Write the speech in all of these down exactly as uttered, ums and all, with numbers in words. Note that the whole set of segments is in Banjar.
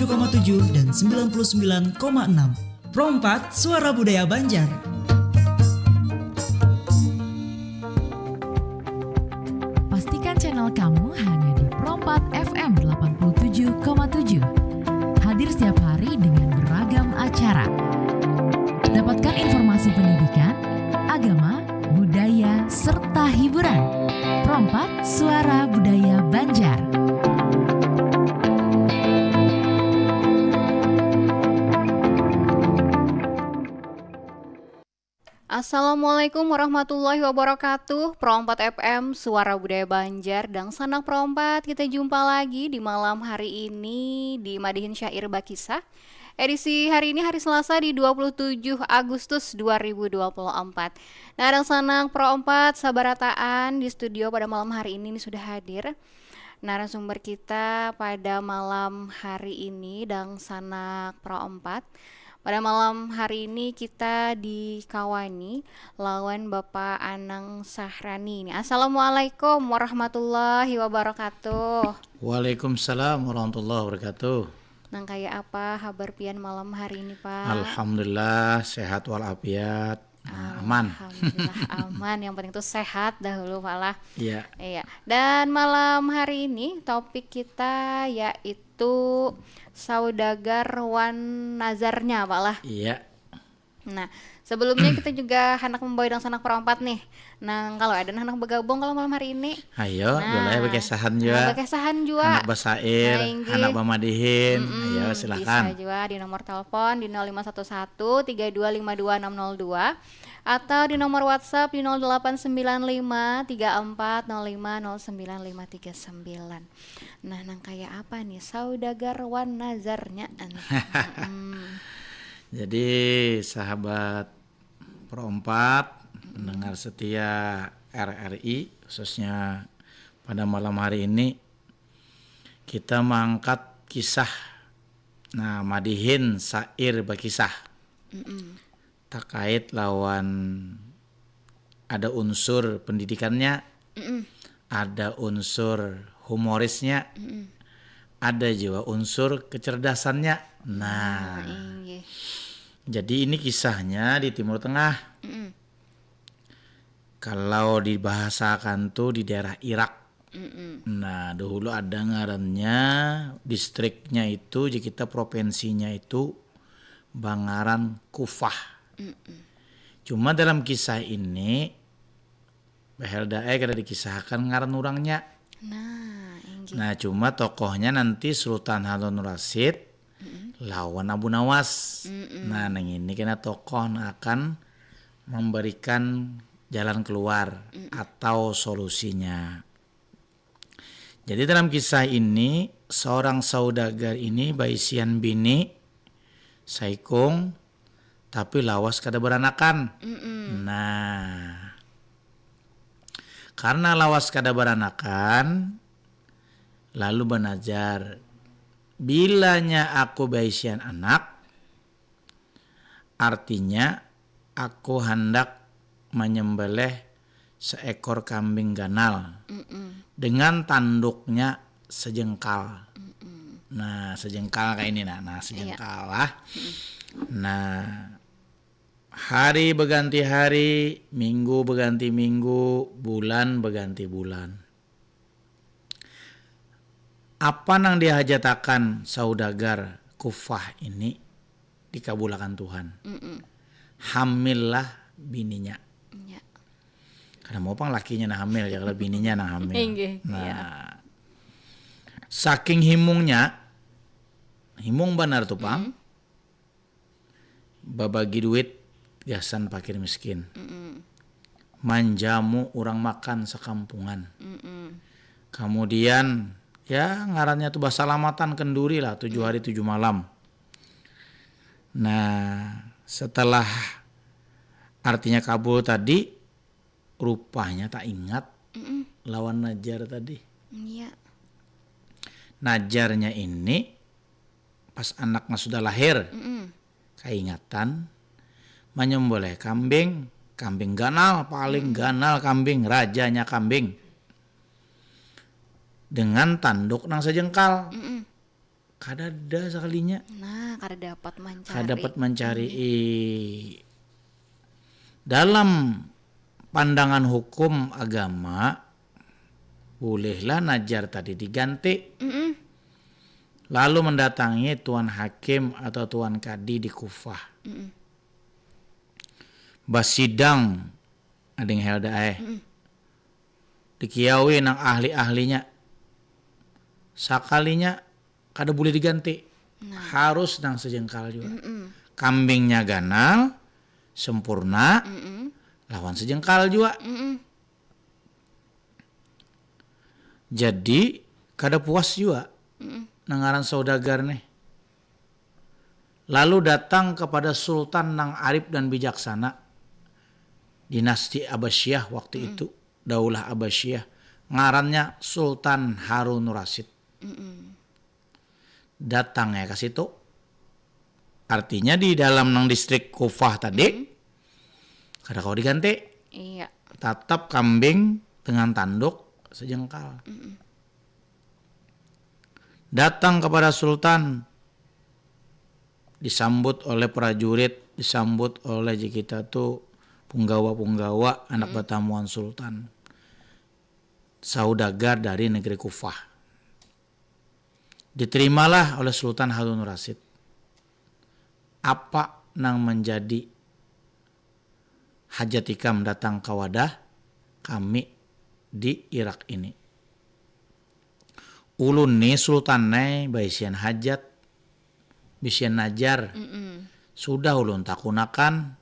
tujuh dan sembilan puluh sembilan koma enam. Pro empat, Suara Budaya Banjar. Pastikan channel kamu hanya di Pro empat F M delapan puluh tujuh koma tujuh. Hadir setiap hari dengan beragam acara. Dapatkan informasi pendidikan, agama, budaya, serta hiburan. Pro empat, Suara Budaya Banjar. Assalamualaikum warahmatullahi wabarakatuh. Pro empat F M, Suara Budaya Banjar, dangsanak Pro empat. Kita jumpa lagi di malam hari ini di Madihin Syair Bakisah. Edisi hari ini, hari Selasa, di dua puluh tujuh Agustus dua ribu dua puluh empat. Nah, dangsanak Pro empat sabarataan di studio pada malam hari ini, ini sudah hadir narasumber kita pada malam hari ini, dangsanak Pro empat. Pada malam hari ini kita dikawani lawan Bapak Anang Sahrani ini. Assalamualaikum warahmatullahi wabarakatuh. Waalaikumsalam warahmatullahi wabarakatuh. Nang kaya apa habar pian malam hari ini, Pak? Alhamdulillah, sehat walafiat. Nah, aman. Alhamdulillah, aman. Yang penting tuh sehat dahulu, Pak lah. Iya. Iya. Dan malam hari ini topik kita yaitu saudagar wan nazarnya, Pak lah. Iya. Nah, sebelumnya kita juga handak membawa dangsanak Pro empat nih. Nah, kalau ada handak bergabung kalau malam hari ini. Ayo, nah, boleh berkesahan juga. Nah, berkesahan juga. Handak basair, nah, inggih, handak bamadihin. Mm-mm, ayo, silakan. Bisa juga di nomor telepon di nol lima satu satu tiga dua lima dua enam nol dua atau di nomor WhatsApp di nol delapan sembilan lima tiga empat nol lima nol sembilan lima tiga sembilan. Nah, nang kaya apa nih? Saudagar wan nazarnya. Mm-mm. Jadi, sahabat Pro empat, pendengar setia R R I, khususnya pada malam hari ini, kita mengangkat kisah, nah, madihin sair bakisah. Mm-mm. Takait lawan ada unsur pendidikannya, mm-mm, ada unsur humorisnya, mm-mm, ada juga unsur kecerdasannya. Nah, nah, inggih, jadi ini kisahnya di Timur Tengah. Mm-mm. Kalau dibahasakan tuh di daerah Irak. Mm-mm. Nah, dahulu ada ngarannya, distriknya itu, jadi kita provinsinya itu bangaran Kufah. Mm-mm. Cuma dalam kisah ini, Bahelda eh kada dikisahkan ngaran urangnya. Nah, inggih. Nah, cuma tokohnya nanti Sultan Harun Rasyid, mm-mm, lawan Abu Nawas. Mm-mm. Nah, nang ini kena tokoh nang akan memberikan jalan keluar, mm-mm, atau solusinya. Jadi, dalam kisah ini, seorang saudagar ini baisian bini saikung, tapi lawas kada baranakan. Mm-mm. Nah, karena lawas kada baranakan, lalu banazar, "Bilanya aku baisian anak, artinya aku handak manyembelih seekor kambing ganal, mm-mm, dengan tanduknya sejengkal." Mm-mm. Nah, sejengkal kayak ini, nah, nah, iya, sejengkal lah. Mm-mm. Nah, hari beganti hari, minggu beganti minggu, bulan beganti bulan. Apa nang dihajatakan saudagar Kufah ini dikabulakan Tuhan. Mm-mm. Hamillah bininya. Ya. Kada mau pang lakinya nang hamil, ya, kalau bininya nang hamil. Inggih, nah, iya, saking himungnya, himung banar tuh, pang. Mm-mm. Babagi duit gasan pakir miskin. Mm-mm. Manjamu urang makan sakampungan. Mm-mm. Kamudian, ya, ngarannya tu basalamatan kenduri lah, tujuh, mm, hari tujuh malam. Nah, setelah artinya kabul tadi, rupanya tak ingat, mm-mm, lawan najar tadi. Iya. Najarnya ini pas anaknya sudah lahir, mm-mm, kaingatan manyembelih kambing, kambing ganal, paling, mm-mm, ganal kambing, rajanya kambing, dengan tanduk nang sejengkal. Mm-mm. Kada ada sakalinya. Nah, kada dapat mancari. Kada dapat mancari. Dalam pandangan hukum agama, bolehlah najar tadi diganti. Mm-mm. Lalu mendatangi tuan hakim atau tuan kadi di Kufah. Mm-mm. Basidang, ading Helda eh. Mm-mm. Dikiawi nang ahli-ahlinya. Sakalinya kada boleh diganti. Nah. Harus nang sejengkal juga. Mm-mm. Kambingnya ganal, sempurna, Mm-mm. lawan sejengkal juga. Mm-mm. Jadi kada puas juga Mm-mm. nang ngaran saudagar nih. Lalu datang kepada sultan nang arif dan bijaksana, dinasti Abasyah waktu itu, daulah Abasyah, ngarannya Sultan Harun Rasid. Mm-mm. Datangnya ke situ. Artinya di dalam nang distrik Kufah tadi, kada kawa diganti. Iya. Tatap kambing dengan tanduk sejengkal. Mm-mm. Datang kepada sultan, disambut oleh prajurit, disambut oleh, jar kita tu, punggawa-punggawa, anak batamuan sultan. Saudagar dari negeri Kufah. Diterimalah oleh Sultan Harun Rasid. Apa nang menjadi hajat ikam datang ka wadah kami di Irak ini? Ulun ni, Sultan ai, baisian hajat, bisian najar. Mm-mm. Sudah ulun takunakan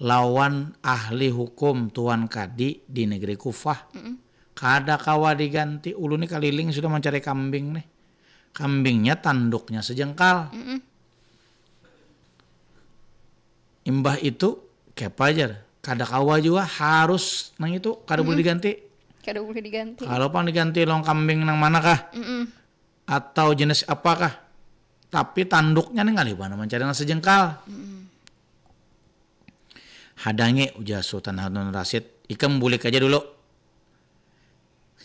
lawan ahli hukum tuan kadi di negeri Kufah. Mm-mm. Kada kawa diganti. Ulun ni kaliling sudah mancari kambing nih. Kambingnya tanduknya sejengkal. Mm-mm. Imbah itu, kayapa jar? Kada kawa jua, harus nang itu, kada boleh diganti. Kada boleh diganti. Kalau pang diganti lawan kambing nang mana kah? Mm-mm. Atau jenis apa kah? Tapi tanduknya nih ngalih banar mancari nang sejengkal. Mm-mm. Hadangi, ujar Sultan Harun Rasid, ikam bulik aja dulu.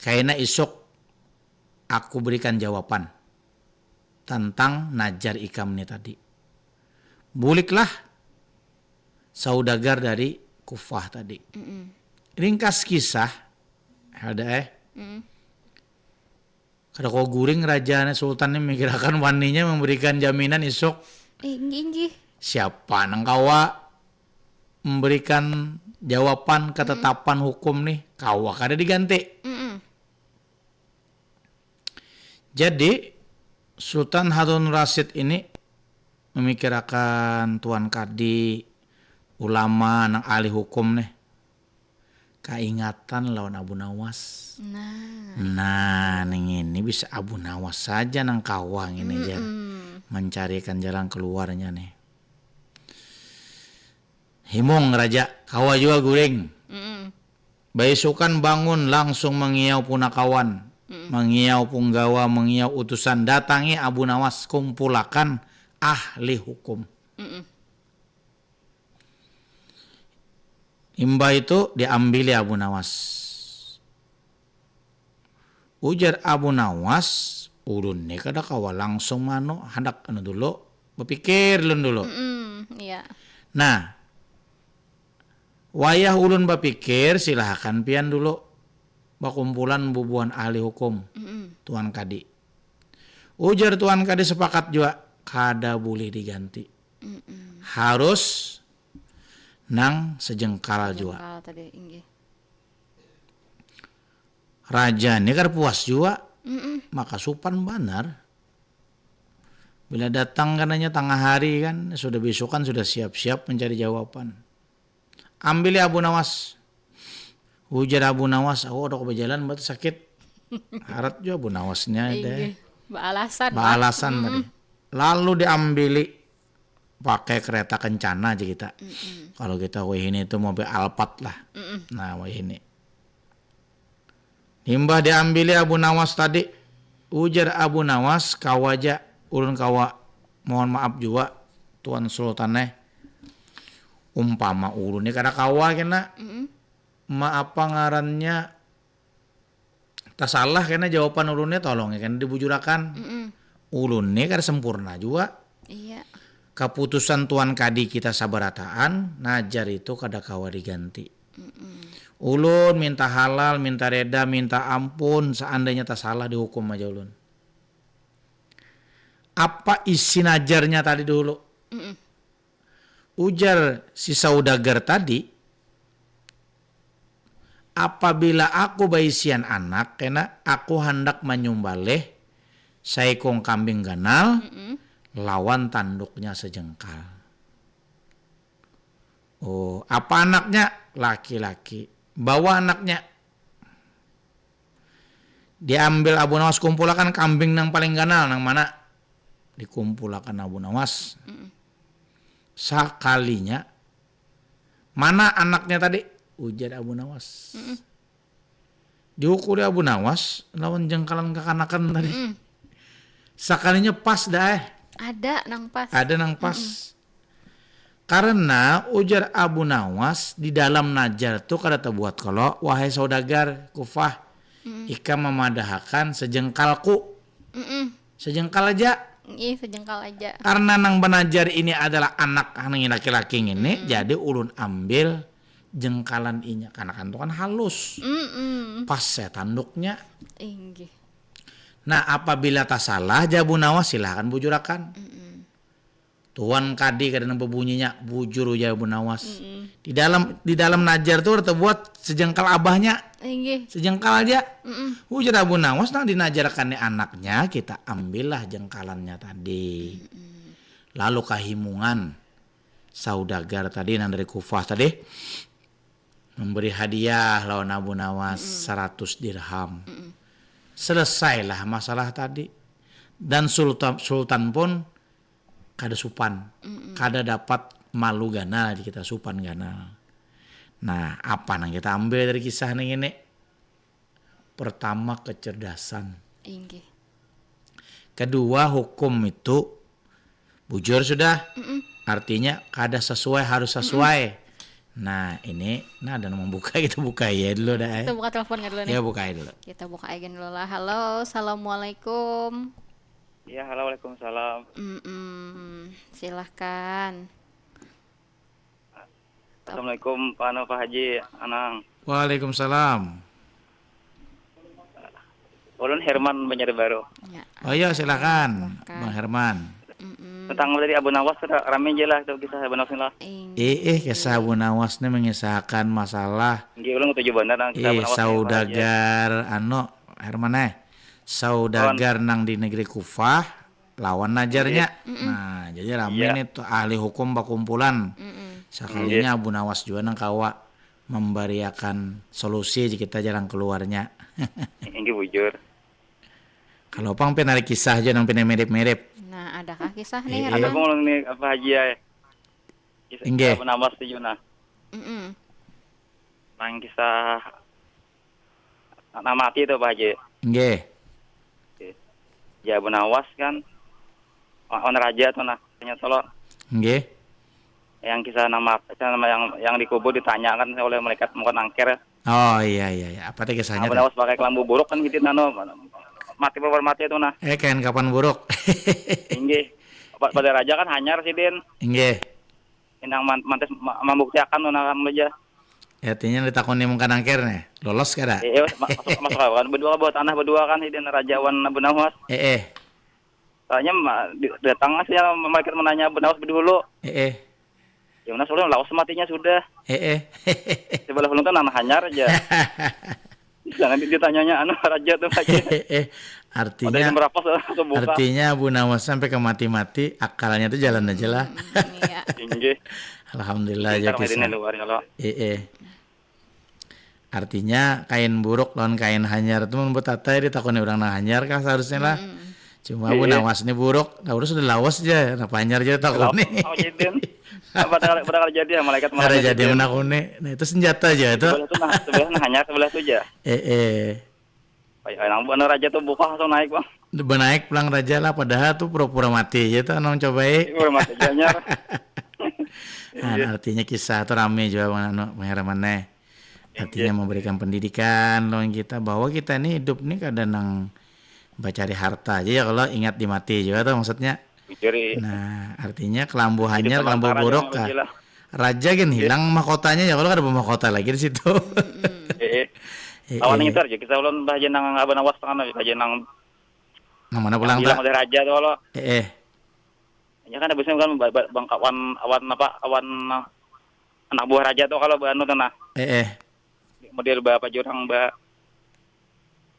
Kaina isuk aku berikan jawaban tentang najar ikam ni tadi. Buliklah saudagar dari Kufah tadi. Mm-mm. Ringkas kisah, Helda eh. Mm-mm. Kada kawa guring raja ni, sultan ni mikirakan waninya memberikan jaminan isuk. Eh, inggih, inggih. Siapa nang kawa memberikan jawaban ketetapan hukum nih? Kawa kada diganti. Mm-mm. Jadi Sultan Harun Rasid ini memikirakan tuan kadi, ulama nang ahli hukum nih. Kaingatan lawan Abu Nawas. Nah. Nah, ning ini bisa Abu Nawas saja nang kawa ngini jar Mm-mm. mencarikan jalan keluarnya nih. Himung raja, kawa jua guring. Mm-mm. Baisukan bangun langsung mangiau punakawan, Mm-mm. mangiau punggawa, mangiau utusan, datangi Abu Nawas, kumpulakan ahli hukum. Mm-mm. Imbah itu diambili Abu Nawas. Ujar Abu Nawas, ulun ni kada kawa langsung manu, handak anu dulu, bapikir ulun dulu. Mm-mm, iya. Nah, wayah ulun bapikir, silahakan pian dulu bakumpulan bubuhan ahli hukum, Mm-mm. Tuan Kadi. Ujar Tuan Kadi sepakat jua, kada bulih diganti. Mm-mm. Harus nang sejengkal jua. Jengkal tadi, inggih. Raja ni kada puas jua, Mm-mm. maka supan banar. Bila datang kananya tangah hari kan, sudah bisukan sudah siap-siap mencari jawapan. Ambili Abu Nawas. Ujar Abu Nawas, aku kada kawa bajalan, mata sakit. Harat jua Abu Nawasnya ada. Inggih. Baalasan. Baalasan Mm-mm. tadi. Lalu diambili pakai kereta kencana aja kita. Mm-mm. Kalau kita wahini itu mobil Alphard lah. Mm-mm. Nah, wahini. Imbah diambili Abu Nawas tadi, ujar Abu Nawas, kawa ja, ulun kawa, mohon maaf jua, Tuan Sultan eh. Umpama ulun ni kada kawa kena, Mm-mm. ma apa ngarannya, tasalah kena jawaban ulun ni, tolong ya kena dibujurakan. Mm-mm. Ulun ni kada sempurna jua. Iya. Kaputusan Tuan Kadi kita sabarataan, najar itu kada kawa diganti. Ulun minta halal, minta reda, minta ampun, seandainya tasalah dihukum aja ulun. Apa isi najarnya tadi dulu? Mm-mm. Ujar si saudagar tadi, apabila aku baisian anak, kena aku handak manyumbalih saikung kambing ganal Mm-mm. lawan tanduknya sejengkal. Oh, apa anaknya? Laki-laki. Bawa anaknya. Diambil Abu Nawas, kumpulakan kambing nang paling ganal, nang mana? Dikumpulakan Abu Nawas. Mm-mm. Sakalinya, mana anaknya tadi? Ujar Abu Nawas. Mm-mm. Diukuli Abu Nawas lawan jengkalan kakanakan tadi. Mm-mm. Sakalinya pas dah eh. Ada nang pas. Ada nang pas. Karena ujar Abu Nawas, di dalam najar tu kada tabuat kalo, wahai saudagar Kufah, Mm-mm. ikam mamadahakan sejengkalku. Mm-mm. Sejengkal aja. Ih, sejengkal aja. Karena nang banajar ini adalah anak nang laki-laki ngini, Mm-mm. jadi ulun ambil jengkalan inya. Kanakan tu kan halus. Mm-mm. Pas saya tanduknya. Inggih. Nah, apabila tasalah, ja Abu Nawas, silahkan bujurakan. Mm-mm. Tuan Kadi kada nang bebunyinya, bujur ujar Abu Nawas. Mm-mm. Di dalam di dalam najar tu ada terbuat sejengkal abahnya, Inggih. Sejengkal aja. Mm-mm. Ujar Abu Nawas, nang dinajarkan ni anaknya, kita ambillah jengkalannya tadi. Lalu kahimungan saudagar tadi, nang dari Kufah tadi, memberi hadiah lawan Abu Nawas seratus dirham. Selesailah masalah tadi. Dan sultan sultan pun kada supan, kada dapat malu ganal, di kita supan ganal. Nah, apa nang kita ambil dari kisah nih ini? Pertama, kecerdasan. Inggih. Kedua, hukum itu bujur sudah. Artinya kada sesuai harus sesuai. Nah, ini, nah, ada nang membuka, kita buka ya dulu dah. Eh. Kita buka telepon dulu nih. Ya, buka aja dulu. Kita buka aja dulu lah. Halo, assalamualaikum. Ya, halo, waalaikumsalam. Mm-mm. Silahkan. Assalamualaikum, Pak Anu, Pak Haji, Anang. Waalaikumsalam. Ulun Herman, Banjarbaru. Ya. Oh iya, silakan, Silakan. Bang Herman. Mm-mm. Tentang tadi Abu Nawas, sudah rame aja lah itu kisah Abu Nawas ini lah. Ing- Ih, ih, kisah Abu Nawas nih mengisahkan masalah Nggih, ulun ketuju bener nang kisah Abu ih, Nawas ini, Pak Haji. Saudagar, anu, Herman eh. Saudagar nang di negeri Kufah lawan najarnya. Nah, jadi rame Iya. Nih tuh ahli hukum bakumpulan. Mm-mm. Sakalinya Abu Nawas juga nang kawa memberiakan solusi aja kita jalan keluarnya. Inggih, bujur. Kalau pang pina ada kisah aja nang pina mirip-mirip. Nah, adakah kisah nih, Iya. Ada Herman? pun ulun nih, Pak Haji ya. Kisah Inggih. Abu Nawas itu, nah. Mm-mm. Nang kisah anak mati itu, Pak Haji. Nggih. Ya, Abu Nawas kan, lawan raja tuh, nah, tanya tolong. Nggih. Yang kisah nama, kisah nama yang yang dikubur ditanyakan oleh malaikat Mungkar Nangkir. Oh iya iya iya. Apa teh kisahnya Abu teh? Nawas pakai kelambu buruk kan gitu, nano, mati babar mati itu, nah. Eh, kain kapan buruk? Inggih. Pa- Pada raja kan hanyar sidin. Inggih. Indang man- mantis ma- mambuktiakan tuh, nah, kan raja. Artinya ditakuni Mungkar Nangkir nih. Lolos kada? Eh, eh, ma- masuk masuk kan berdua, bawa tanah berdua kan sidin, raja wan Abu Nawas. Eh eh. Soalnya ma- di- datang sih ya, malaikat menanya Abu Nawas dulu. Eh eh. Ya, Abu Nawas ulun lawas matinya sudah. Eh eh. Sebelah ulun tuh nang hanyar aja. Jangan di- ditanyanya anu raja tuh lagi. Eh eh. Ada Artinya yang berapa tuh buka. Artinya Abu Nawas sampai ke mati-mati, akalnya tuh jalan aja lah. Mm, iya. Inggih. Alhamdulillah aja Pintar ini kisah. Luar kalau. Eh eh. Artinya kain buruk lawan kain hanyar itu mun betata ditakuni orang nang hanyar kah seharusnya lah. Cuma Abu Iya. Nawas ini buruk, nah urus sudah lawas aja, napa hanyar aja takuni. Lawas aja, Din. Apa pada pada jadi ya malaikat Ada malaikat jadi itu. Menakuni. Nah itu senjata aja itu. Sebelah tuh nah, sebelah nah hanyar sebelah tuh aja. Eh eh. Ayo, nang bener aja tuh buka langsung naik, Bang. Benaik pulang raja lah, padahal tuh pura-pura mati aja tuh nang cobai. Ini udah mati aja hanyar. Nah, artinya kisah tuh rame juga Bang Anu, Bang Herman nih. Artinya memberikan pendidikan lawan kita bahwa kita ini hidup nih kada nang Bacari harta aja ya kalau ingat di mati juga tuh maksudnya. Bujur i. Nah, artinya kelambu hanyar, Hidup kelambu sementara buruk yang kah. Bujur lah. Raja gin hilang mahkotanya ya kalau kada bermahkota lagi di situ. Eh, eh. Eh, Awan eh. Itu aja kisah ulun Bah Jenang Abah Nawas tangan Bah Jenang Nang mana pulang hilang tak? Oleh raja tuh lo. Eh, eh. Ya kan habisnya kan ba- ba- bang kawan awan apa awan anak buah raja tuh kalau anu tuh nah. Eh, eh. Model bapak jurang ba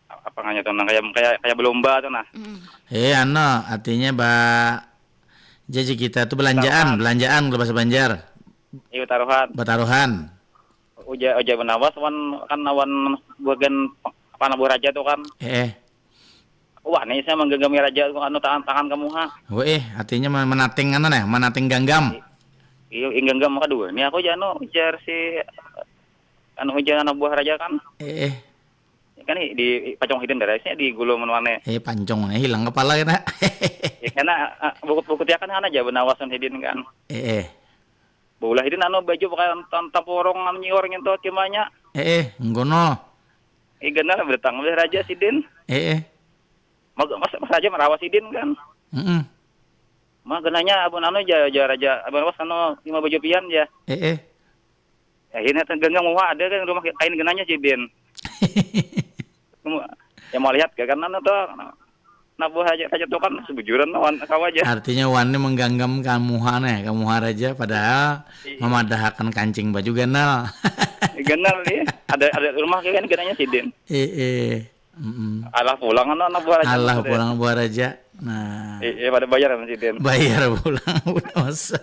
apa nganya tuh nah kayak kayak kayak belomba tuh nah. Mm. Eh, anu, artinya ba jadi kita tuh belanjaan, Taruhan. Belanjaan kalau bahasa Banjar. Iya taruhan. Bataruhan. Uja uja benawas wan kan awan bagian apa anak buah raja tuh kan. Eh, eh. Wah nih saya menggenggami raja anu tangan tangan kamu ha. Weh, artinya men- menating anu nih, menating ganggam. Iya inggenggam kedua. Nih aku jano ujar si anu ujar anak buah raja kan. Eh, eh. Kan di pacong hidin darahnya di gulu menuane. Eh, pancong nih hilang kepala kita. Ya karena ah, bukut-bukut ya kan hana aja benawasan hidin kan. Eh, eh. Baulah hidin anu baju pakai tan- taporong anu nyior nyentuh kimanya. Eh, eh, nggono. Ih genah datang oleh raja sidin. Eh, eh. Mas, mas, mas raja merawas sidin kan. Mm-mm. Mah genahnya abun anu aja aja raja abun awas anu lima baju pian ya. Eh, eh. Ya ini tenggang muha ada kan rumah kain genahnya sidin. Ya mau lihat ke kan anu tuh. Nah buah raja raja tuh kan sebujuran lawan kau aja. Artinya wani mengganggam kamuha nih, kamuha raja padahal memadahakan kancing baju ganal. Ganal nih. Ada ada rumah kan genahnya sidin. Eh, eh. Mm-mm. Alah pulang anu anak buah raja. Alah Maksudnya. Pulang buah raja. Nah, Eh, eh, pada bayar sama sidin. Bayar pulang udah masa.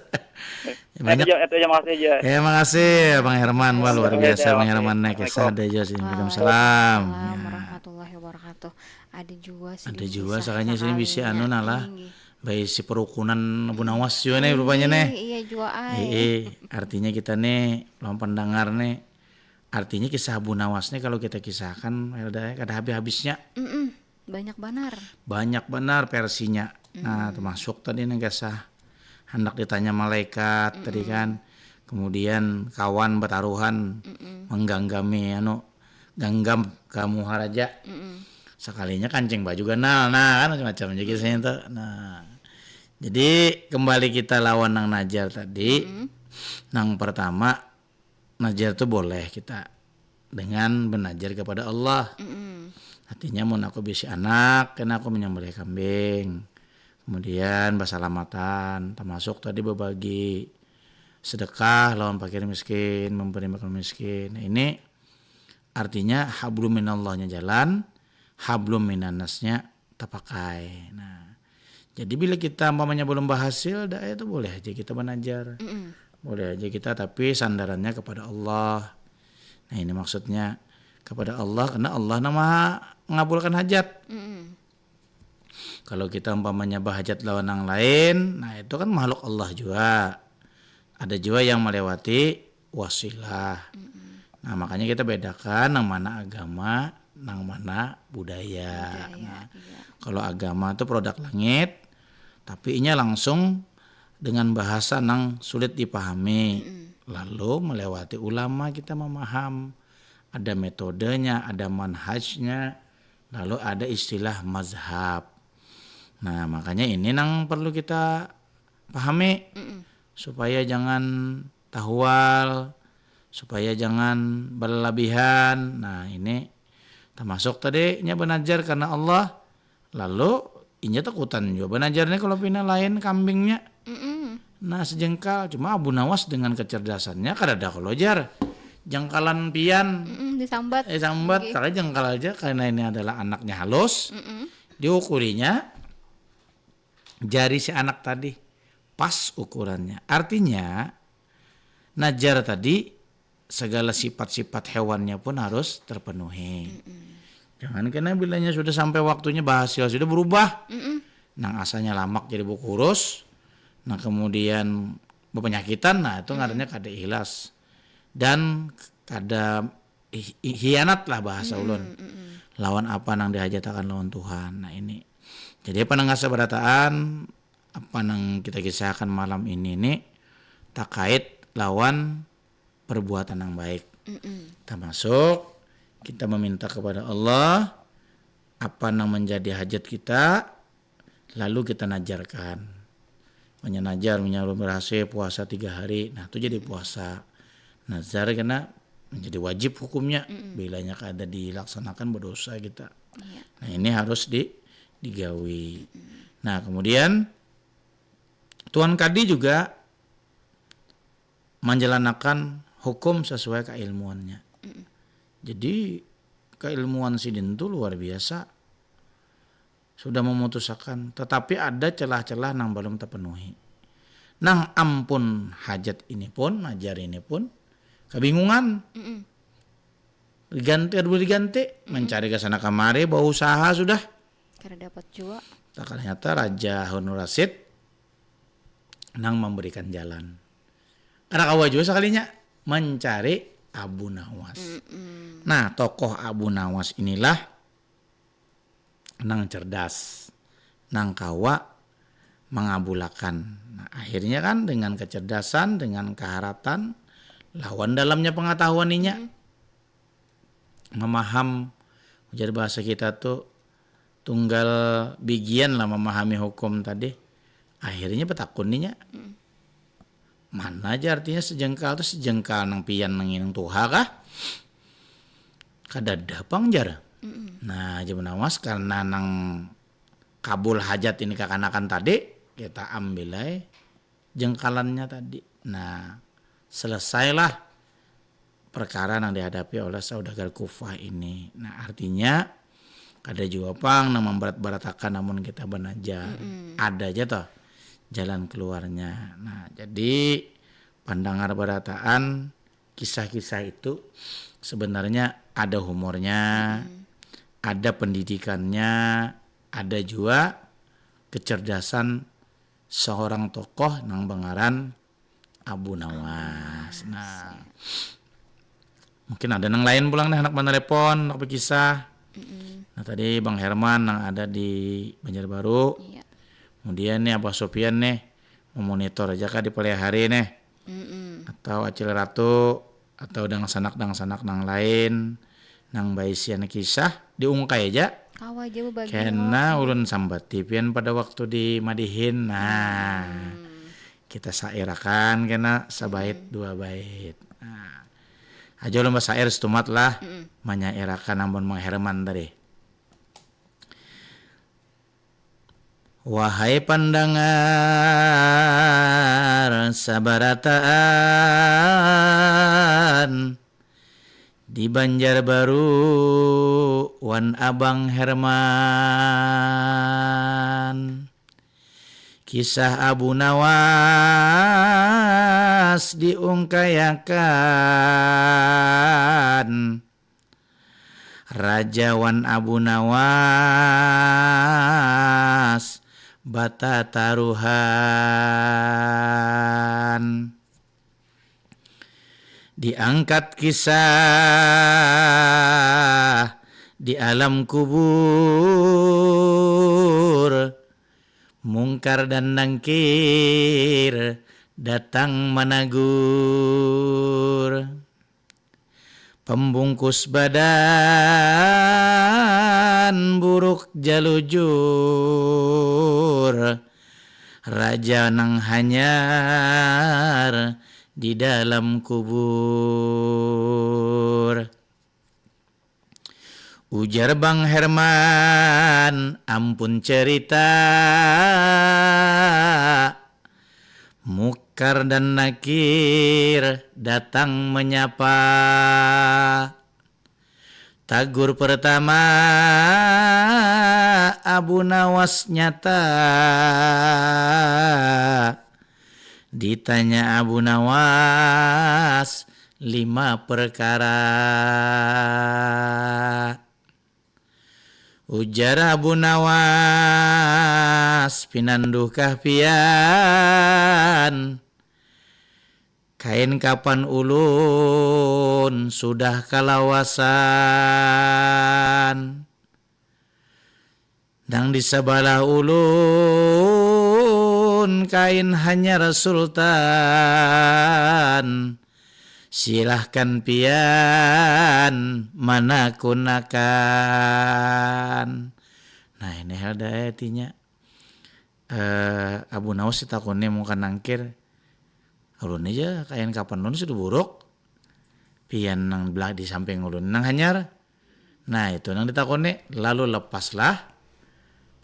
Banyak. Itu aja, itu aja makasih aja. Ya makasih Bang Herman, wah luar Makasih, biasa Bang makasih. Herman nih kisah ada aja sih, waalaikumsalam. Waalaikumsalam Ya. Warahmatullahi wabarakatuh. Ada juga sih Ada ini juga kisah sakanya sini bisi sakalinya. Anu nah lah. Inggih. Baisi perukunan Abu Nawas juga nih rupanya nih. Iya juga ai. Eh, eh, artinya kita nih lawan pendengar nih. Artinya kisah Abu Nawas nih kalau kita kisahkan Elda ya, kada habis-habisnya. Mm-mm. Banyak banar. Banyak benar versinya. Nah, termasuk tadi nih kisah hendak ditanya malaikat tadi kan. Kemudian kawan bataruhan mengganggami anu ganggam kamuha raja. Sekalinya kancing baju ganal. Nah, kan macam-macam juga kisahnya tuh. Nah. Jadi kembali kita lawan nang najar tadi. Nang pertama najar tuh boleh kita dengan benajar kepada Allah. Mm-mm. Artinya mun aku bisi anak, kena aku menyembelih kambing. Kemudian basalamatan, termasuk tadi berbagi sedekah lawan fakir miskin, memberi makan miskin. Nah, ini artinya hablum minallahnya jalan, hablum minannasnya tapakai. Nah, jadi bila kita umpamanya belum berhasil, dah itu boleh aja kita belajar. Mm-mm. Boleh aja kita, tapi sandarannya kepada Allah. Nah, ini maksudnya kepada Allah karena Allah nama mengabulkan hajat. Mm-mm. Kalau kita umpamanya berhajat lawan yang lain, nah itu kan makhluk Allah juga. Ada juga yang melewati wasilah. Nah, makanya kita bedakan nang mana agama, nang mana budaya. Budaya, Nah, iya. kalau agama itu produk langit, tapi inya langsung dengan bahasa nang sulit dipahami. Lalu melewati ulama kita memaham. Ada metodenya, ada manhajnya, lalu ada istilah mazhab. Nah, makanya ini nang perlu kita pahami Mm-mm. supaya jangan tahwal, supaya jangan berlebihan. Nah, ini termasuk tadi nya belajar karena Allah, lalu inya takutan juga belajarnya kalau pina lain kambingnya. Mm-mm. Nah, sejengkal. Cuma Abu Nawas dengan kecerdasannya kada ada kalau jar. Jengkalan pian Mm-mm, disambat. Eh sambat, Oke. Kali jengkal aja karena ini adalah anaknya halus. Mm-mm. Diukurinya jari si anak tadi pas ukurannya. Artinya najar tadi segala sifat-sifat hewannya pun harus terpenuhi. Jangan kena bilanya sudah sampai waktunya berhasil sudah berubah. Mm-mm. Nang asalnya lamak jadi bekurus, nah kemudian berpenyakitan, nah itu ngarannya kada ikhlas dan kada hi- hianat lah bahasa ulun lawan apa nang dihajatakan lawan Tuhan. Nah ini jadi apa nang asa berataan apa nang kita kisahkan malam ini nih terkait lawan perbuatan yang baik. Mm-mm. Termasuk kita meminta kepada Allah apa nang menjadi hajat kita, lalu kita najarkan. Banyak najar, misalnya ulun berhasil puasa tiga hari, nah itu jadi puasa. Nazar kena menjadi wajib hukumnya. Bilanya kada dilaksanakan, berdosa kita. Nah, ini harus di digawi. Nah, kemudian Tuan Kadi juga menjalankan hukum sesuai keilmuannya. Jadi keilmuan sidin tu luar biasa. Sudah memutusakan, tetapi ada celah-celah nang belum terpenuhi. Nang ampun hajat ini pun, najar ini pun kebingungan. Diganti, kada boleh diganti, mencari ke sana kemari, berusaha sudah. Kada dapat jua. Ternyata Raja Harun Rasid nang memberikan jalan. Kada kawa jua sekalinya mencari Abu Nawas. Nah, tokoh Abu Nawas inilah nang cerdas, nang kawa mengabulakan. Nah, akhirnya kan dengan kecerdasan, dengan keharatan, lawan dalamnya pengetahuan inya, memaham, ujar bahasa kita tu, tunggal bigian lah memahami hukum tadi. Akhirnya betakun inya. Mana aja artinya sejengkal tu, sejengkal nang pian nang inang tuha kah? Kadada pang jar. Nah, Abu Nawas karena nang kabul hajat ini kakanakan tadi, kita ambil ai jengkalannya tadi. Nah, selesailah perkara yang dihadapi oleh saudagar Kufah ini. Nah, artinya kada jua pang nang memberat-beratakan namun kita banajar. Ada aja toh jalan keluarnya. Nah, jadi pandangar berataan kisah-kisah itu sebenarnya ada humornya, ada pendidikannya, ada juga kecerdasan seorang tokoh nang bengaran Abu Nawas. Nah, mungkin ada nang lain pulang nih, anak menelepon, anak berkisah. Nah, tadi Bang Herman nang ada di Banjarbaru. Iya. Kemudian nih Abah Sofian nih memonitor aja kah di palihan hari nih. Atau Acil Ratu atau dangsanak-dangsanak nang lain nang baisian kisah diungkai aja. Kawa aja bebagi. Kena ulun sambati pian pada waktu di madihin. Nah, kita syairakan kena sabait dua bait. Nah, aja ulun basyair setumat lah. Manyairakan ampun Mang Herman tadi. Wahai pandangar sabarataan, di Banjarbaru wan Abang Herman. Kisah Abu Nawas diungkayakan. Raja wan Abu Nawas batataruhan. Diangkat kisah di alam kubur, Mungkar dan Nangkir datang managur. Pembungkus badan buruk jalujur, raja nang hanyar di dalam kubur. Ujar Bang Herman, ampun cerita, Mukar dan Nakir datang menyapa. Tagur pertama Abu Nawas nyata. Ditanya Abu Nawas lima perkara. Ujar Abu Nawas, pinanduhkah pian? Kain kapan ulun sudah kalawasan. Nang di sabalah ulun kain hanyar sultan. Silahkan pian manakunakan. Nah, ini hal dae artinya. Eh, Abu Nawas ditakuni muka nangkir. Ulun aja kain kapan ulun sudah buruk. Pian nang belah di samping ulun nang hanyar. Nah, itu nang ditakuni. Lalu lepaslah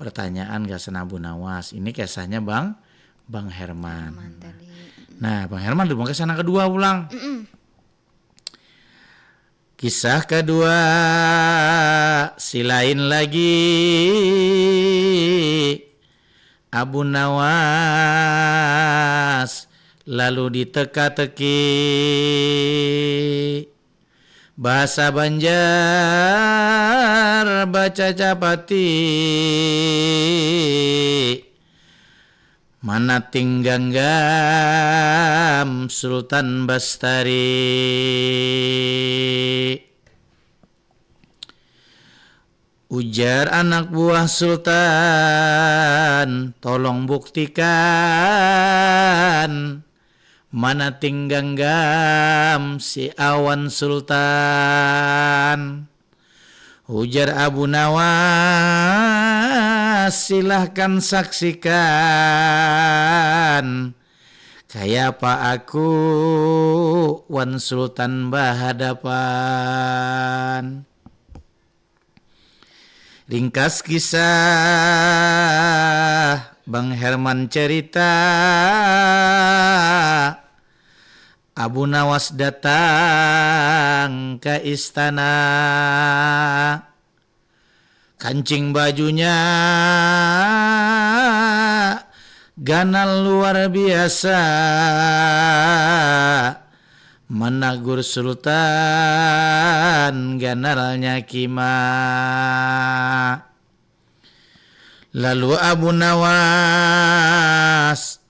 pertanyaan gasan Abu Nawas. Ini kisahnya Bang Bang Herman. Herman tadi. Nah, Bang Herman dulu ke sana kedua pulang. Mm-mm. Kisah kedua, si lain lagi. Abu Nawas lalu diteka-teki. Bahasa Banjar bacacapati. Manating ganggam Sultan Bastari. Ujar anak buah Sultan, tolong buktikan manating ganggam si awan Sultan. Ujar Abu Nawas, silahkan saksikan kayapa aku wan Sultan bahadapan. Ringkas kisah Bang Herman cerita. Abu Nawas datang ke istana. Kancing bajunya ganal luar biasa. Menagur Sultan ganalnya kima. Lalu Abu Nawas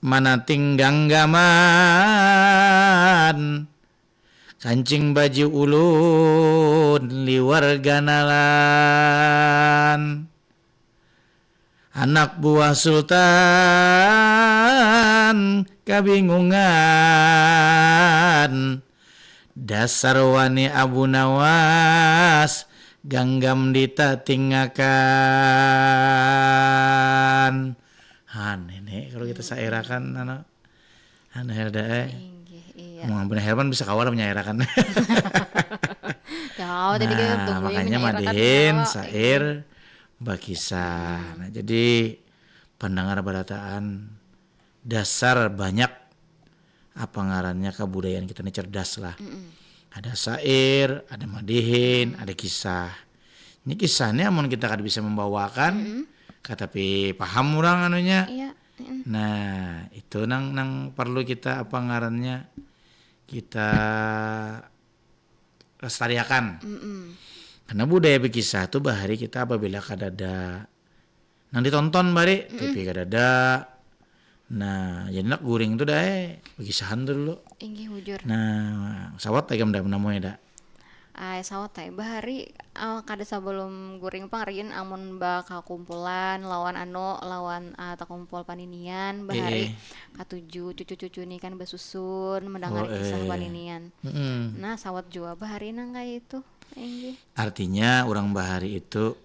manating ganggaman. Kancing baju ulun liwar ganalan. Anak buah Sultan kabingungan. Dasar wani Abu Nawas ganggam ditatingakan. Han, ini kalau kita sairakan anu Anu Helda eh. Inggih, iya. Mun Bunda Herman bisa kawa lah menyairakan. Ya, kawa tadi kan Nah, untuk makanya menyairakan madihin kawa. sair bakisah. Nah, jadi pendengar barataan dasar banyak apa ngarannya kebudayaan kita ini cerdas lah. Ada sair, ada madihin, ada kisah. Ini kisah ini amun kita kada bisa membawakan, katapi paham orang anunya. Iya. Mm-mm. Nah, itu nang nang perlu kita apa ngarannya kita lestariakan. Mm-mm. Karena budaya berkisah tuh bahari kita apabila kadada nang ditonton bari, T V kadada. Nah, jadi nak guring tuh dah eh, berkisahan tuh dulu. Inggih bujur. Nah, sawat lagi udah menemui dah. Ai sawat ai bahari ah, kada sebelum guring pang riin amun bakakumpulan lawan anu lawan ah, takumpul paninian bahari Iya. katuju cucu-cucu ni kan basusun mendengar Oh, kisah eh. Paninian. Mm-mm. Nah, sawat jua bahari nang kayak itu. Inggih. Artinya orang bahari itu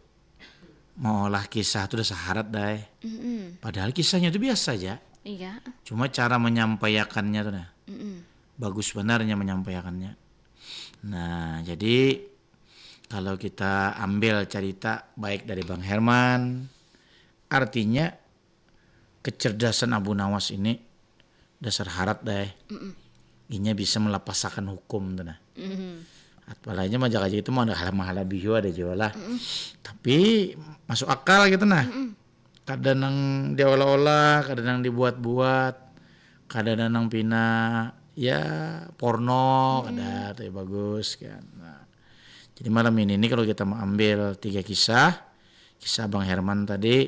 mengolah kisah tuh udah saharat dah. Eh. Mm-mm. Padahal kisahnya itu biasa aja. Iya. Cuma cara menyampaikannya tuh nah. Mm-mm. Bagus benarnya menyampaikannya. Nah, jadi kalau kita ambil cerita baik dari Bang Herman, artinya kecerdasan Abu Nawas ini dasar harat dah. Eh. Mm-mm. Inya bisa melepasakan hukum tuh nah. Mm-mm. Apalagi mah jaga itu mah ada hal-hal bihu ada jua lah. Tapi masuk akal gitu nah. Kada nang diolah-olah, kada nang dibuat-buat, kada nang pina ya porno, kada tapi bagus kan. Nah, jadi malam ini nih kalau kita mau ambil tiga kisah, kisah Bang Herman tadi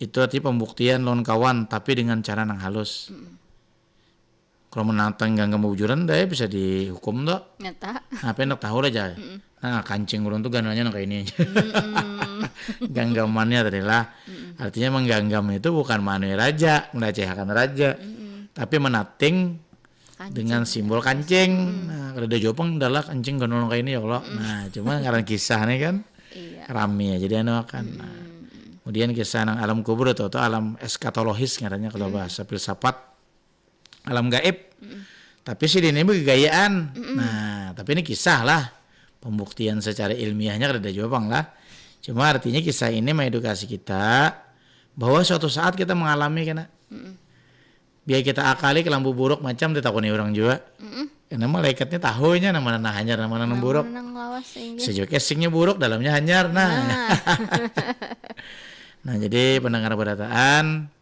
itu artinya pembuktian lawan kawan tapi dengan cara nang halus. Kalau menantang gangga bujuran dah bisa dihukum tuh. Nyata. Nah, apa enak tahu lah aja. Nah, kancing ulun tuh ganalnya nang kayak ini aja. Ganggamannya tadi lah. Artinya mengganggam itu bukan manuai raja, melecehakan raja. Tapi menating Kancing. Dengan simbol kancing. Nah, kada ada jua pang dalah kancing ganal nang kayak ini ya Allah. Nah, cuma karena kisah nih kan Iya. rame ya jadi anu akan. Nah, Kemudian kisah nang alam kubur atau, atau alam eskatologis ngarannya kalau bahasa filsafat, alam gaib. Tapi sidin ini begayaan. Nah, tapi ini kisah lah. Pembuktian secara ilmiahnya kada ada jua pang lah. Cuma artinya kisah ini mengedukasi kita bahwa suatu saat kita mengalami kena. Biar kita akali ke lampu buruk macam ditakuni orang jua. Karena malaikatnya tahunya nama nang hanyar nama nang buruk. Nang lawas inggih. Sejuk casingnya buruk, dalamnya hanyar. Nah. Nah. Nah, jadi pendengar berataan,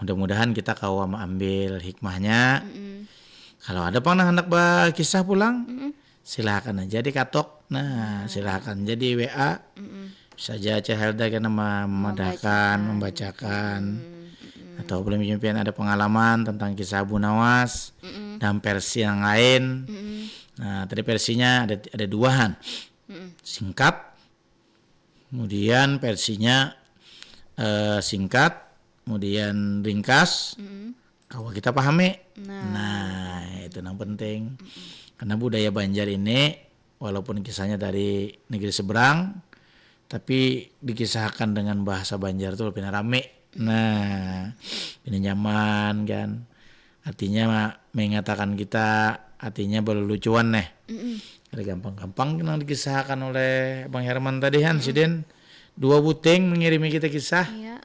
mudah-mudahan kita kawa mengambil hikmahnya. Mm-mm. Kalau ada pang nang hendak bakisah pulang, Mm-mm. silakan aja dikatok. Nah, silakan aja di W A. Mm-mm. Bisa aja Cah Helda kena ma- memadahkan, membacakan. Mm-mm. Atau belum pian ada pengalaman tentang kisah Abu Nawas Mm-mm. dan versi yang lain. Mm-mm. Nah, tadi versinya ada ada duaan. Mm-mm. Singkat, kemudian versinya eh, singkat, kemudian ringkas, Mm-mm. kawa kita pahami. Nah. Nah, itu yang penting. Karena budaya Banjar ini, walaupun kisahnya dari negeri seberang, tapi dikisahkan dengan bahasa Banjar tuh lebih rame. Nah, lebih nyaman kan. Artinya ma- mengatakan kita artinya berlucuan nih. Mm-mm. Ada gampang-gampang yang dikisahkan oleh Bang Herman tadi kan, sidin dua buting mengirimi kita kisah. Iya.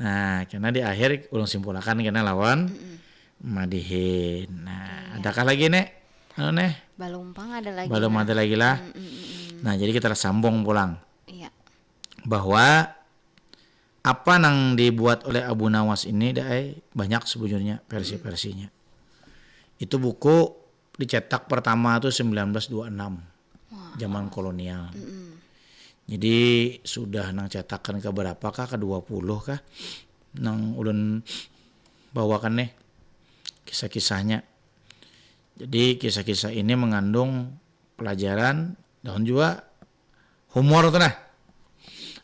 Nah, karena di akhir ulun simpulakan kena lawan Mm-mm. madihin. Nah, adakah lagi nek? Anu neh, Balum pang ada lagi. Balum Nah. Ada lagi lah. Mm-mm-mm. Nah, jadi kita sambung pulang Iya. bahwa apa nang dibuat oleh Abu Nawas ini dai banyak sebujurnya versi-versinya. Itu buku dicetak pertama tuh sembilan belas dua enam, zaman kolonial. Mm-mm. Jadi sudah nang cetakan ke berapa kah, ke dua puluh kah, nang ulun bawakan nih kisah-kisahnya. Jadi kisah-kisah ini mengandung pelajaran dan juga humor tuh nah.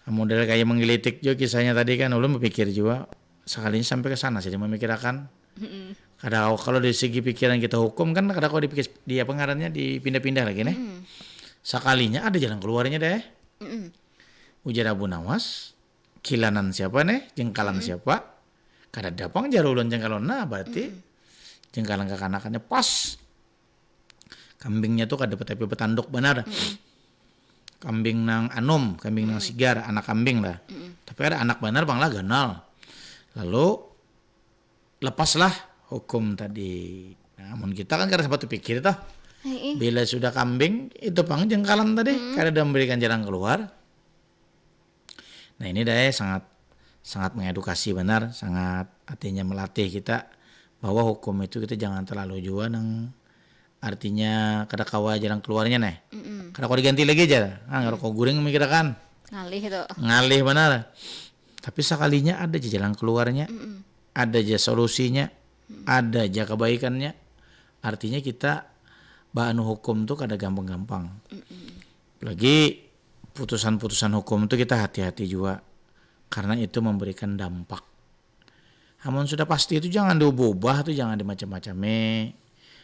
Model kayak menggelitik juga kisahnya tadi kan, ulun berpikir juga sekalinya sampai ke sana sih dia memikirkan. Mm-mm. Kada kalau dari segi pikiran kita hukum kan kada kalau dipikir di apa ngarannya dipindah-pindah lagi nih. Mm. Sekalinya ada jalan keluarnya deh. Mm-mm. Ujar Abu Nawas, kilanan siapa nih? Jengkalan siapa? Kada ada pang jar ulun jengkalan. Nah, berarti jengkalan kekanakannya pas. Kambingnya tuh kada tapi betanduk benar. Kambing nang anum, kambing nang sigar, anak kambing lah. Tapi ada anak benar pang lah ganal. Lalu lepaslah hukum tadi. Nah, mun kita kan kada sempat pikir toh. Heeh. Bila sudah kambing, itu pang jengkalan tadi, kada ada memberikan jalan keluar. Nah, ini daya sangat sangat mengedukasi benar, sangat artinya melatih kita bahwa hukum itu kita jangan terlalu juga nang artinya kada kawa jalan keluarnya nih. Mm-mm. Kada kawa diganti lagi aja. Ah, kada kawa guring mikirakan. Ngalih tuh. Ngalih benar. Tapi sekalinya ada aja jalan keluarnya, Mm-mm. ada aja solusinya, ada aja kebaikannya. Artinya kita baanu hukum tuh kada gampang-gampang. Mm-mm. Lagi putusan-putusan hukum tuh kita hati-hati juga karena itu memberikan dampak. Amun sudah pasti itu jangan diubah-ubah tuh, jangan dimacam-macami.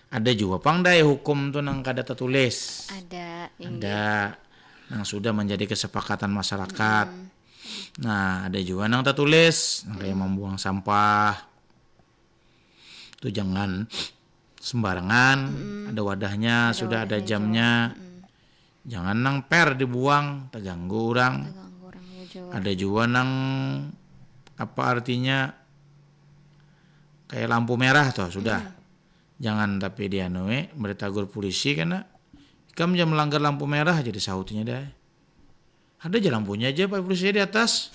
Ada juga pang dai hukum tuh nang kada tertulis. Ada. Inggih. Ada nang sudah menjadi kesepakatan masyarakat. Nah, ada juga nang tertulis, nang kayak membuang sampah. Tuh jangan sembarangan, ada wadahnya, sudah ada jamnya. Jangan nang per dibuang, terganggu orang. Terganggu orang ya juga. Ada juga nang apa artinya kayak lampu merah tuh sudah. Jangan tapi dianui, beritagur polisi kena. Ikam jangan melanggar lampu merah jadi sahutnya deh. Ada aja lampunya aja Pak polisi di atas.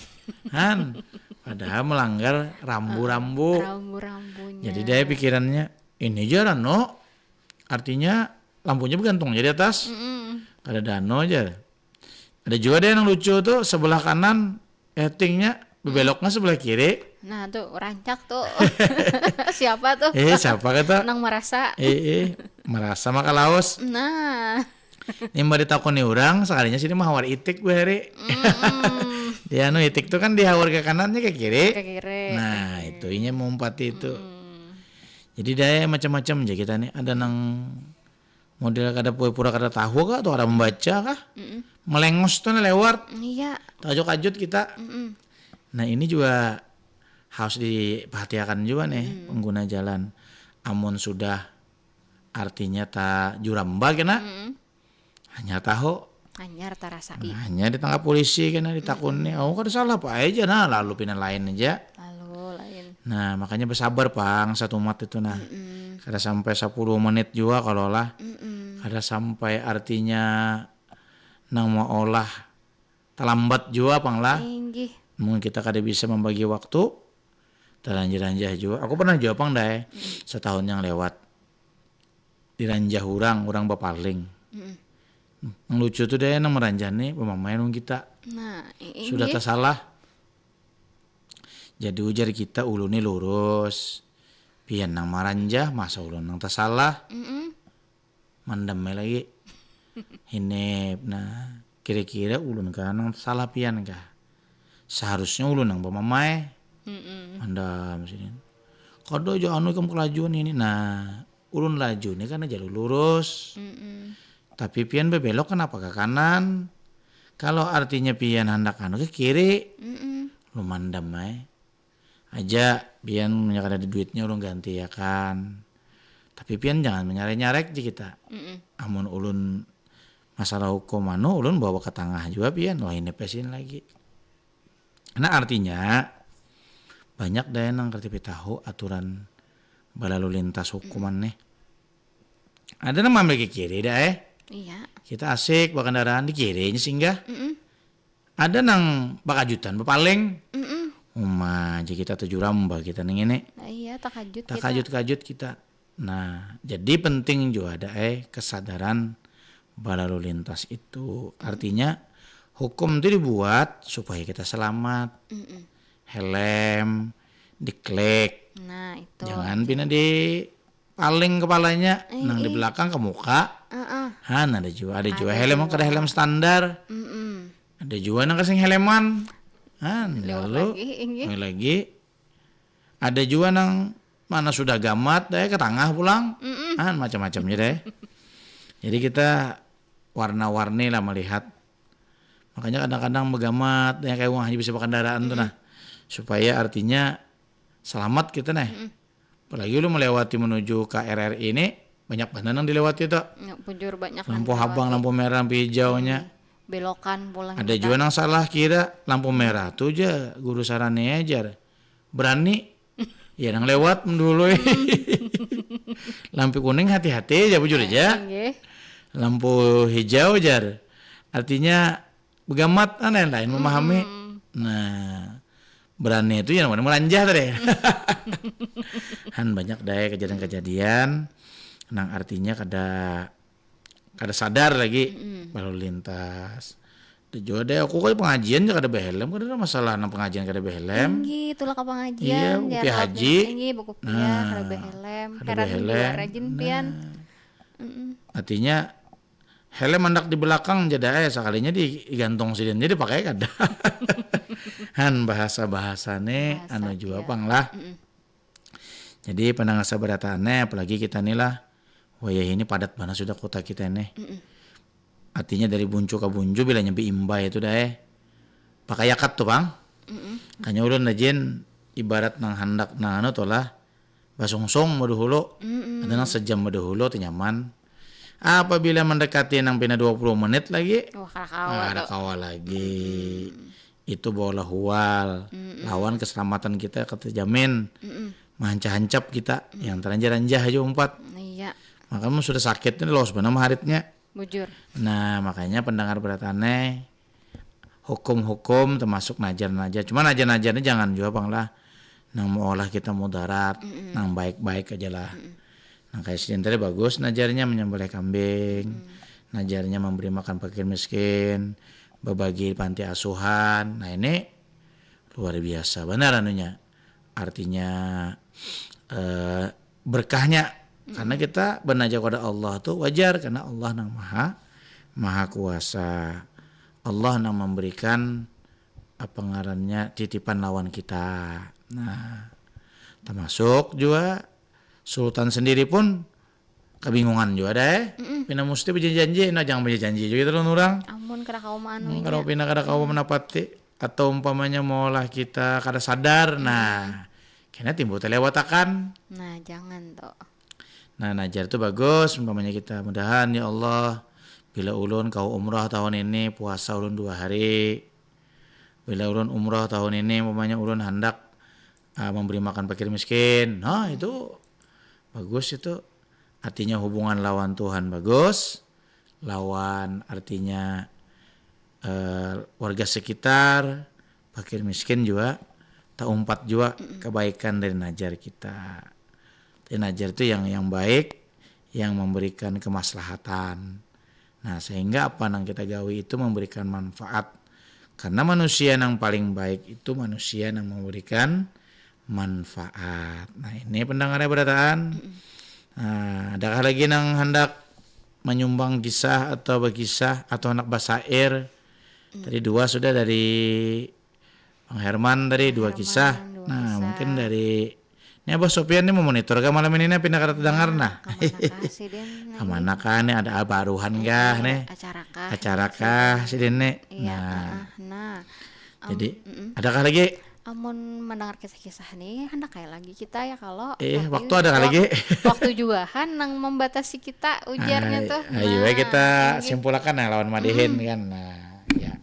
Han, padahal melanggar rambu-rambu. Rambu-rambunya. Jadi deh pikirannya ini aja Rano. Artinya lampunya bergantung aja di atas. Mm-mm. Ada dano aja. Ada juga deh yang lucu tuh sebelah kanan headingnya, bebeloknya sebelah kiri. Nah tuh rancak tuh. Siapa tuh? Eh siapa kata? Nang merasa. Eh, eh merasa maka laos. Nah. Ini mau ditakoni orang sekalinya sini mah hawar itik gue hari. Mm-mm. Dia anu itik tuh kan dihawar ke kanannya ke kiri. Ke kiri. Nah itu inya meumpati itu. Hmm. Jadi daya macam-macam aja kita nih. Ada nang model kada pura-pura kada tahu kah atau kada membaca kah, melengos tuh nah lewat, Iya. Takajut-kajut kita. Mm-mm. Nah, ini juga harus diperhatiakan juga nih pengguna jalan. Amun sudah artinya ta juramba kena, Mm-mm. hanya tahu, Hanyar tarasai. hanya ditangkap polisi kena, ditakuni, oh kada salah apa aja nah, lalu pina lain aja. Lalu lain. Nah, makanya bersabar pang satu umat itu nah. Mm-mm. Kada sampai sepuluh menit juga kalau lah. Mm-mm. Kada sampai artinya nang maulah terlambat juga pang lah. Inggih. Mungkin kita kada bisa membagi waktu, terlanjah-lanjah juga. Aku pernah juga pang dai setahun yang lewat diranjah orang, orang bapaling. Mm-mm. Yang lucu tuh deh nang meranjah nih pemamai nung kita Nah, i- sudah inggih. Tersalah. Jadi ujar kita, ulun nih lurus, pian nang maranjah, masa ulun nang tersalah. Mm-mm. Mandam ai lagi. Hinip, nah kira-kira ulun kah nang salah pian kah? Seharusnya ulun nang bamamai. Mm-mm. Mandam sini. Kada aja anu ikam kelajuan ini. Nah, ulun laju nih karena jalur lurus. Mm-mm. Tapi pian bebelok kenapa ke kanan? Kalau artinya pian hendak anu ke kiri, Mm-mm. lu mandam ai. Aja pian punya kada ada duitnya ulun ganti ya kan. Tapi pian jangan menyarek-nyarek di kita. Mm-mm. Amun ulun masalah hukum anu, ulun bawa ke tengah juga pian. Wah, ini pesin lagi. Nah, artinya banyak daya nang kertipi tahu aturan berlalu lintas hukuman nih. Ada nama ambil ke kiri dah eh. Iya. Kita asik berkendaraan di kirinya singgah. Mm-mm. Ada nang bakajutan bepaling. Mm-mm. Uma aja kita tujuh ramba kita nih ini. Nah, iya, takajut kita. Takajut-kajut kita. Nah, jadi penting juga ada eh kesadaran berlalu lintas itu. Artinya hukum itu dibuat supaya kita selamat. Mm-mm. Helm, diklik. Nah, itu. Jangan pina di paling kepalanya, Eh, nang di eh. Belakang ke muka. Heeh. Han ada juga, ada juga Ada helm juga. Kada helm standar. Mm-mm. Ada juga nang kasing helman. Han Lewat lalu lagi, inggih. Lewat lagi. Ada juga nang mana sudah gamat deh ke tengah pulang. Mm-mm. Han macam-macamnya deh. Jadi kita warna-warni lah melihat. Makanya kadang-kadang begamat ya kayak uang hanya bisa berkendaraan tuh nah. Supaya artinya selamat kita nih. Apalagi lu melewati menuju ke R R I ini banyak banget yang dilewati tuh. Ya, bujur banyak Lampu yang habang, dilewati. Lampu merah, lampu hijaunya. Belokan pulang Ada kita. Juga nang salah kira lampu merah tuh aja guru sarane ajar. Berani. Ya nang lewat dulu. Lampu kuning hati-hati aja bujur aja. Inggih. Lampu hijau jar. Artinya begamat aneh lain memahami. Mm-mm. Nah, berani itu yang namanya melanjah tadi. Han banyak deh kejadian-kejadian nang artinya kada kada sadar lagi Mm-mm. Lalu lintas. Ada juga deh aku kayak pengajian juga kada behelm, kada ada masalah nang pengajian kada behelm. Inggih, tulak ke pengajian. Iya, Jar upiah lalu haji. Inggih, buku Nah, kada behelm. Kada Heran behelm. Juga rajin Nah, pian. Mm-mm. Artinya helm handak di belakang jeda eh sekalinya digantung sidin jadi pakai kada. Han bahasa-bahasa nih Bahasa, anu juga iya. Pang lah. Mm-mm. Jadi pendengar sabaratannya apalagi kita nih lah. Wayah ini padat banget sudah kota kita nih. Mm-mm. Artinya dari buncu ke buncu bila nyampe imbai itu dah eh. Pakai yakat tuh Pang. Mm-mm. Kanya ulun rajin ibarat nang handak nang anu tuh lah. Basungsung baduhulu. Mm-mm. Ada nang sejam baduhulu tuh nyaman. Apabila mendekati nang pina dua puluh menit lagi, Wah, kada kawa ah, ada tuh. Kawa lagi. Itu bola hual. Mm-mm. Lawan keselamatan kita terjamin. Mm-mm. Mahancap-hancap kita yang teranjah-ranjah aja umpat. Iya, Maka mun sudah sakit ini los benar maharitnya. Bujur. Nah, makanya pendengar beratanai hukum-hukum termasuk najar-najar. Cuma najar-najar ini jangan juga Pang lah. Nang maulah kita mudarat, Mm-mm. nang baik-baik aja lah. Mm-mm. Nang kayak sidin tadi bagus najarnya menyembelih kambing, Mm. najarnya memberi makan fakir miskin, berbagi di panti asuhan. Nah, ini luar biasa benar anunya. Artinya eh, berkahnya karena kita bernajar kepada Allah tuh wajar karena Allah nang maha maha kuasa. Allah nang memberikan apa ngarannya titipan lawan kita. Nah, termasuk juga Sultan sendiri pun kebingungan juga deh. Pina mesti berjanji-janji, nah jangan berjanji juga lawan orang. Amun kada kawa maanu Kalau pina kada kawa menepati atau umpamanya maulah kita kada sadar, nah kena timbul terlewatakan. Nah, jangan tuh. Nah, najar tuh bagus umpamanya kita mudahan ya Allah bila ulun kau umroh tahun ini puasa ulun dua hari. Bila ulun umroh tahun ini umpamanya ulun hendak uh, memberi makan fakir miskin. Nah, itu bagus itu. Artinya hubungan lawan Tuhan bagus, lawan artinya uh, warga sekitar, fakir miskin juga taumpat juga kebaikan dari najar kita. Jadi najar itu yang yang baik, yang memberikan kemaslahatan. Nah, sehingga apa nang kita gawi itu memberikan manfaat. Karena manusia yang paling baik itu manusia yang memberikan manfaat. Nah, ini pendengarnya berataan. Nah, adakah lagi nang hendak menyumbang kisah atau berkisah atau hendak basair? Tadi dua sudah dari Bang Herman tadi dua kisah. Nah, mungkin dari ini Abah Sopian nih memonitor kah malam ini nih pindah kada terdengar nah. Kemana kah sidin? Kemana kah nih ada abaruhan kah nih? Acara kah? Acara kah sidin nih? Iya, nah. Nah. Jadi, adakah lagi? Amun mendengar kisah-kisah nih, hendak kayak lagi kita ya kalau eh, waktu ada lagi. Waktu juga kan nang membatasi kita ujarnya tuh. Ayo nah, kita simpulakan ya lawan madihin kan. Nah, ya.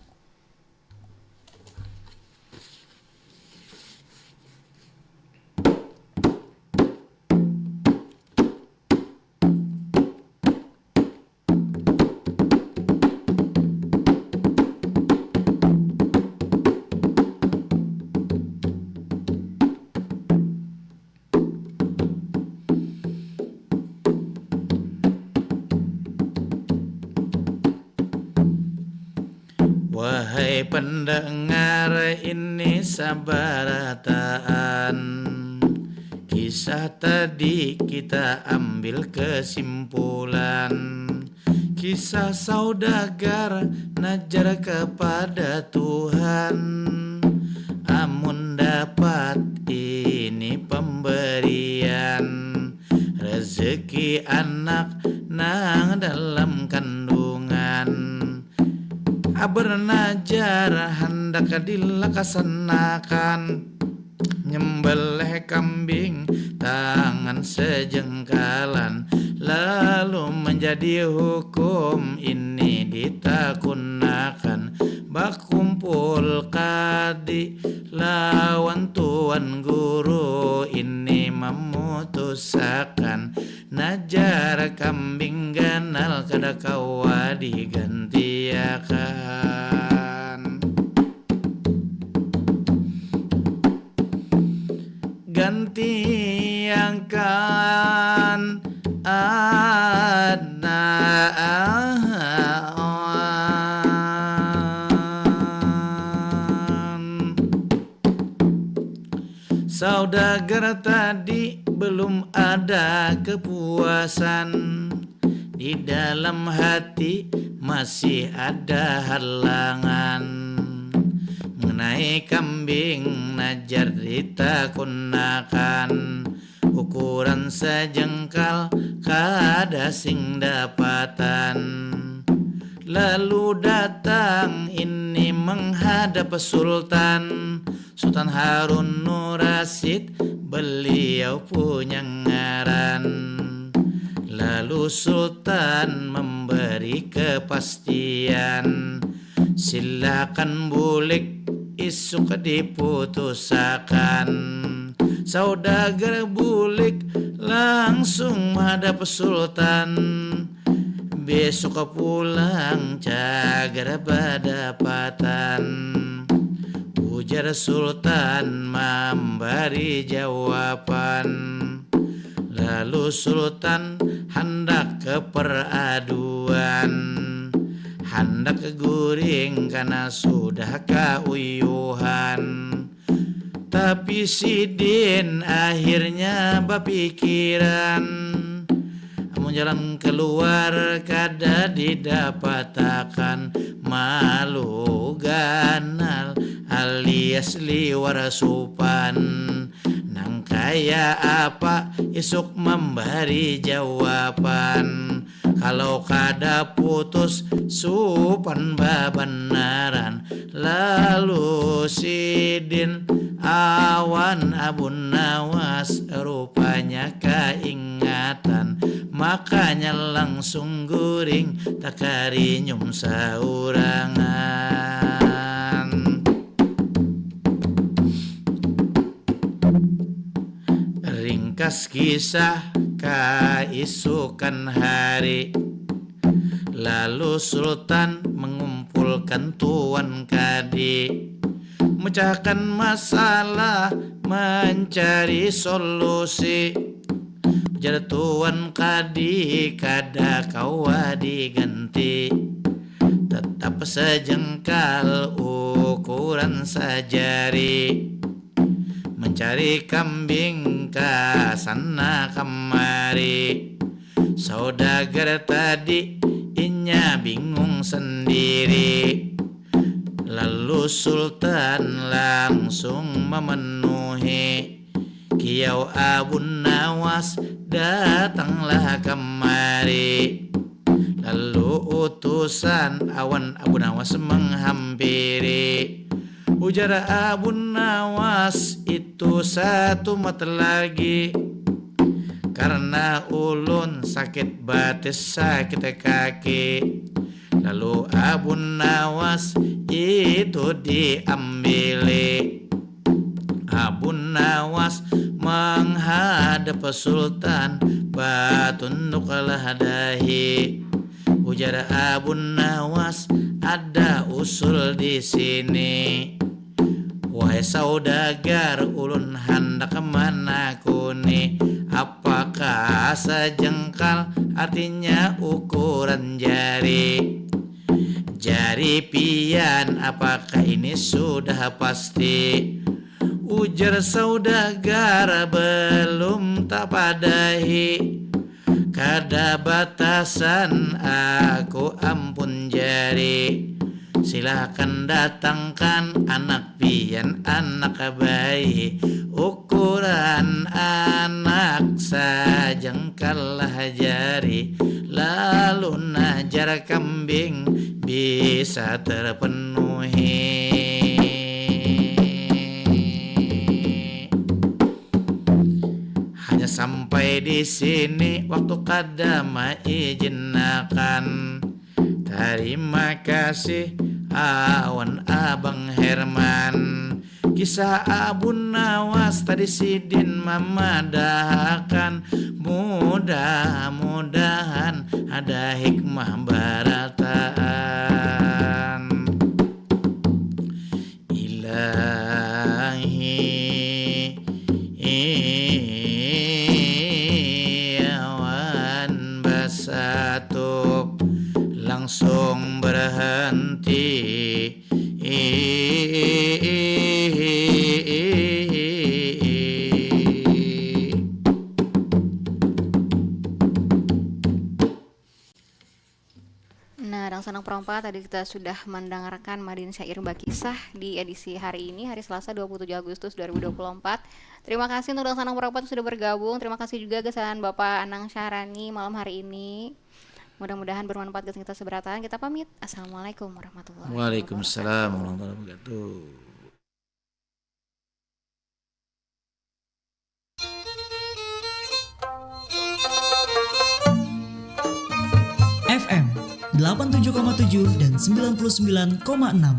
Wahai pendengar ini sabarataan, kisah tadi kita ambil kesimpulan. Kisah saudagar najar kepada Tuhan. Amun dapat ini pemberian rezeki anak nang dalam kandungan. Bernajar handak dilakasanakan, nyembelih kambing tangan sejengkalan, lalu menjadi hukum ini ditakunakan. Bakumpul kadi lawan tuan guru ini memutusakan. Najar kambing ganal kada kawa digantiakan. Gantiakan anak. Saudagar tadi belum ada kepuasan, di dalam hati masih ada halangan. Mengenai kambing najar ditakunakan, ukuran sejengkal kada sing dapatan. Lalu datang ini menghadap Sultan. Sultan Harun Nurasid beliau punya ngaran. Lalu Sultan memberi kepastian, silakan bulik isuk diputusakan. Saudagar bulik langsung menghadap Sultan. Besok pulang cagar badapatan. Ujar Sultan mambari jawaban. Lalu Sultan handak ke peraduan. Handak guring karena sudah kauyuhan. Tapi sidin akhirnya bapikiran. Amun Jalan keluar kada didapatakan, malu ganal alias liwar supan. Nang kaya apa isuk mambari jawaban? Kalau kada putus supan babanaran. Lalu sidin awan Abu Nawas rupanya kaingatan, makanya langsung guring takarinyum saurangan. Ringkas kisah, kaisukan hari, lalu Sultan mengumpulkan Tuan Kadi, mecahkan masalah, mencari solusi. Ujar Tuan Kadi, kada kawa diganti, tetap sejengkal ukuran sajari. Mencari kambing ka sana kamari. Saudagar tadi inya bingung sendiri. Lalu Sultan langsung memenuhi kiau Abu Nawas, datanglah kamari. Lalu utusan awan Abu Nawas menghampiri. Ujar Abu Nawas, itu satu mat lagi. Karena ulun sakit batis, sakit kaki. Lalu Abu Nawas itu diambili. Abu Nawas menghadap Sultan, batunduklah dahi. Ujar Abu Nawas, ada usul di sini. Wahai saudagar, ulun handak manakuni, apakah sajengkal artinya ukuran jari? Jari pian, apakah ini sudah pasti? Ujar saudagar, belum tapadahi. Kada batasan aku ampun jari. Silakan datangkan anak pian, anak bayi. Ukuran anak sajengkal lah jari. Lalu najar kambing bisa terpenuhi. Hanya sampai di sini waktu kada maijinakan. Tarima kasih awan Abang Herman. Kisah Abu Nawas tadi sidin mamadahakan. Mudah-mudahan ada hikmah barataan. Ilahi, awan basatuk langsung berhenti. Nah, Dangsanang Perompa, tadi kita sudah mendengarkan Madin Syair Bakisah di edisi hari ini, hari Selasa dua puluh tujuh Agustus dua ribu dua puluh empat. Terima kasih untuk Dangsanang Perompa yang sudah bergabung. Terima kasih juga gasan Bapak Anang Syahrani malam hari ini. Mudah-mudahan bermanfaat gasan kita seberataan. Kita pamit. Assalamualaikum warahmatullahi wabarakatuh. Waalaikumsalam warahmatullahi wabarakatuh. F M delapan tujuh koma tujuh dan sembilan puluh sembilan koma enam.